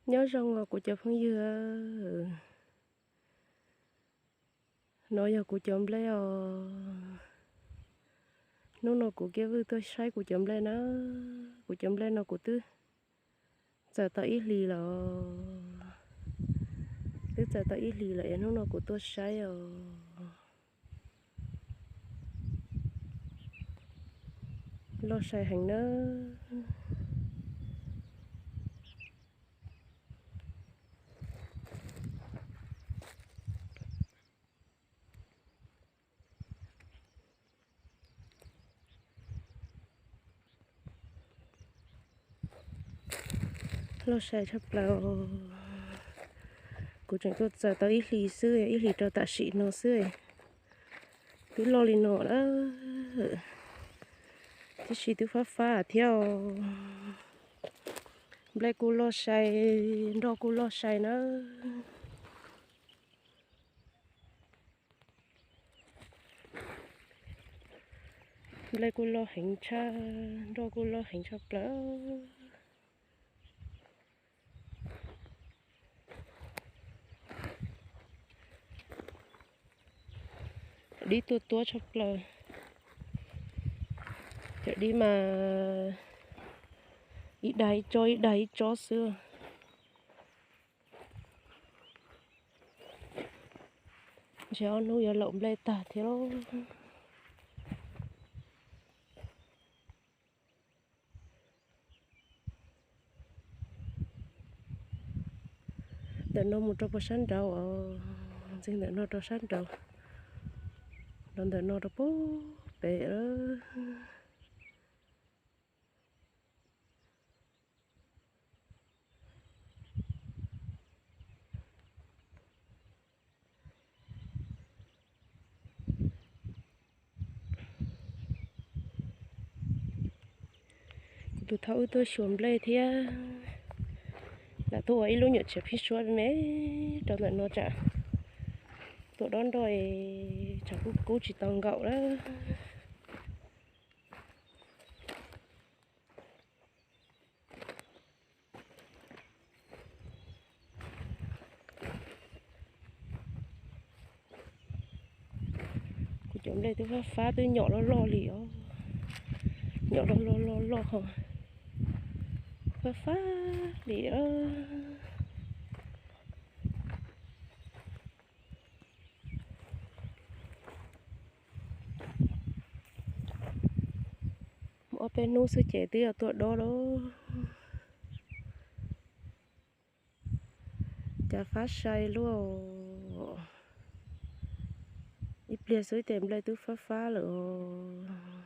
Nyob zoo os kuv cov phooj ywg, no yog kuv cov nplej os. Hnub no kuv Kiab Vwj tuaj saib kuv cov nplej na. Kuv cov nplej no kuv twb txaws tau ib hlis lawm. Twb txaws tau ib hlis lawm es hnub no kuv tuaj saib os. Loj sai heev nawb. Loj sai tshaj plaws. Kuv tseem tuaj txaws tau ib hlis xwb, ib hlis rau tam sim no xwb. Twb loj li no lawm, tiam sis twb fab fab thiab os. Nplej kuj loj sai, nroj kuj loj sai nawb. Nplej kuj loj heev tshaj, nroj kuj loj heev tshaj plaws. Cov dib tuaj tuab tshaj plaws. Cov dib mas ib dag ib tsob ib dag ib tsob xwb. Ntshe ob hnub yuav laum nplej tag thiab lauj. Ntawm no mus rau puag sab nraud os, ntxig ntawm no rau sab nraud, rau ntawm no rau puag pem. Kuv tus thauj wb tuaj xyuas nplej thiab, lam tuaj ua ib lub nyuam tsiav phij suab me rau ntawm no tsam tuaj dob nroj tsam kub kub tsis tau nkaum lawm. Kuv cov nplej twb fab fab twb nyom loj loj li os, nyom loj loj loj loj, fab fab li. Mus ob peb hnub xwb ces twb yuav tuaj dob lawm. Cas fab sai luaj. Ib pliag xwb ces nplej twb fab fab lawm os.